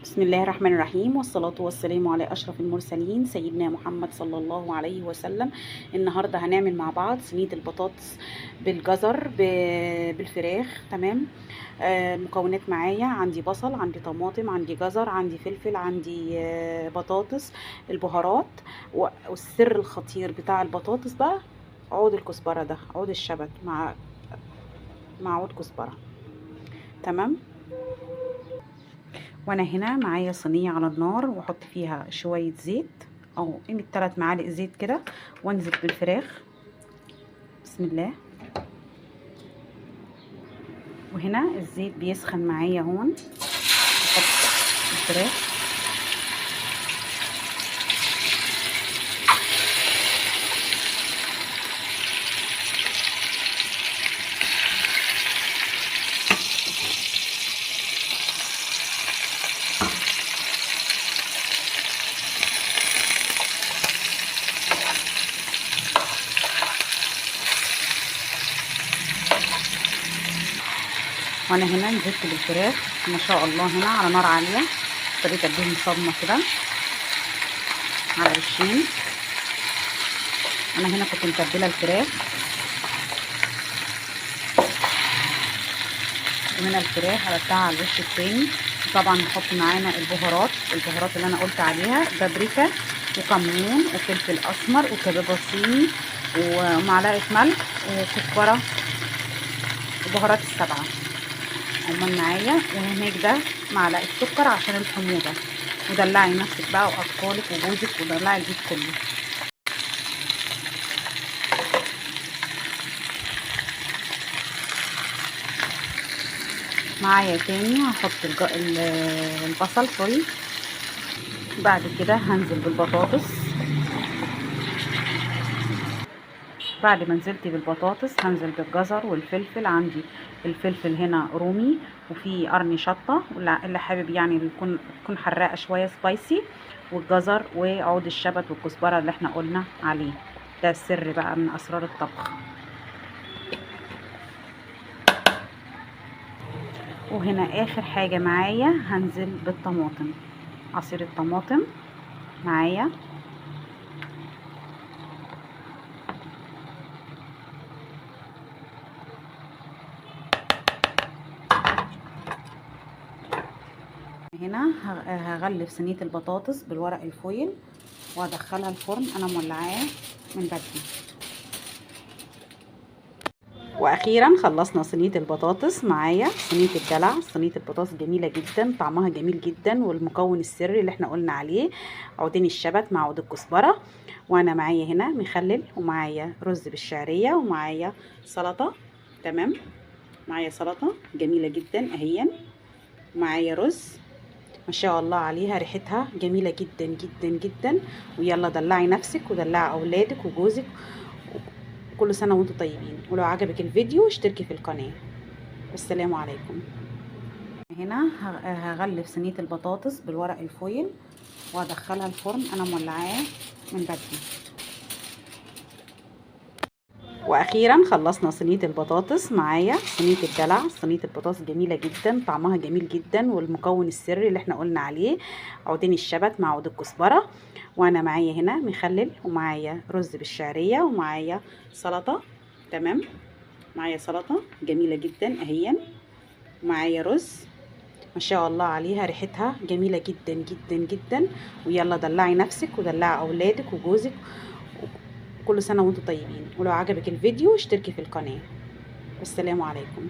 بسم الله الرحمن الرحيم، والصلاة والسلام على أشرف المرسلين سيدنا محمد صلى الله عليه وسلم. النهاردة هنعمل مع بعض صينية البطاطس بالجزر بالفراخ. تمام. المكونات معايا: عندي بصل، عندي طماطم، عندي جزر، عندي فلفل، عندي بطاطس، البهارات، والسر الخطير بتاع البطاطس بقى عود الكزبرة، ده عود الشبت مع عود كزبرة. تمام. وانا هنا معايا صينية على النار، واحط فيها شوية زيت او قيمة 3 معالق زيت كده، وانزل بالفراخ. بسم الله. وهنا الزيت بيسخن معايا هون، احط الفراخ. وانا هنا نزلت بالفراخ ما شاء الله هنا على نار عالية، ابتديت اديهم صدمة كده على وشين. انا هنا كنت متبله الفراخ، وهنا الفراخ قلبتها على الوش التاني. طبعا هحط معانا البهارات اللي انا قلت عليها: بابريكا وكمون وفلفل اسمر وكبابه صيني ومعلقة ملح وكزبره وبهارات السبعة هما معايا. وهناك ده معلقه سكر عشان الحموضة. ودلعي نفسك بقى واطفالك وجوزك، ودلعي البيت كله. معايا تاني هحط البصل، سوري. بعد كده هنزل بالبطاطس. بعد ما نزلت بالبطاطس هنزل بالجزر والفلفل. عندي الفلفل هنا رومي وفي قرن شطه، اللي حابب يعني تكون حراقه شوية سبايسي، والجزر وعود الشبت والكزبره اللي احنا قلنا عليه. ده السر بقى من اسرار الطبخ. وهنا اخر حاجة معايا هنزل بالطماطم، عصير الطماطم معايا. هنا هغلف صينية البطاطس بالورق الفويل وادخلها الفرن، انا مولعاه من بدري. واخيرا خلصنا صينية البطاطس. معايا صينية الدلع، صينية البطاطس جميلة جدا، طعمها جميل جدا، والمكون السري اللي احنا قلنا عليه عودين الشبت مع عود الكزبره. وانا معايا هنا مخلل، ومعايا رز بالشعريه، ومعايا سلطة. تمام، معايا سلطة جميلة جدا اهيا، ومعايا رز ما شاء الله عليها، ريحتها جميلة جدا جدا جدا. ويلا دلعي نفسك ودلعي اولادك وجوزك، كل سنة وانتم طيبين. ولو عجبك الفيديو اشتركي في القناة. والسلام عليكم. هنا هغلف صينية البطاطس بالورق الفويل وادخلها الفرن، انا مولعاه من بدري. واخيرا خلصنا صينية البطاطس. معايا صينية الدلع، صينية البطاطس جميلة جدا، طعمها جميل جدا، والمكون السري اللي احنا قلنا عليه عودين الشبت مع عود الكزبره. وانا معايا هنا مخلل، ومعايا رز بالشعريه، ومعايا سلطة. تمام، معايا سلطة جميلة جدا اهيا، ومعايا رز ما شاء الله عليها، ريحتها جميلة جدا جدا جدا. ويلا دلعي نفسك ودلعي اولادك وجوزك، كل سنة وانتم طيبين. ولو عجبك الفيديو اشتركي في القناة. والسلام عليكم.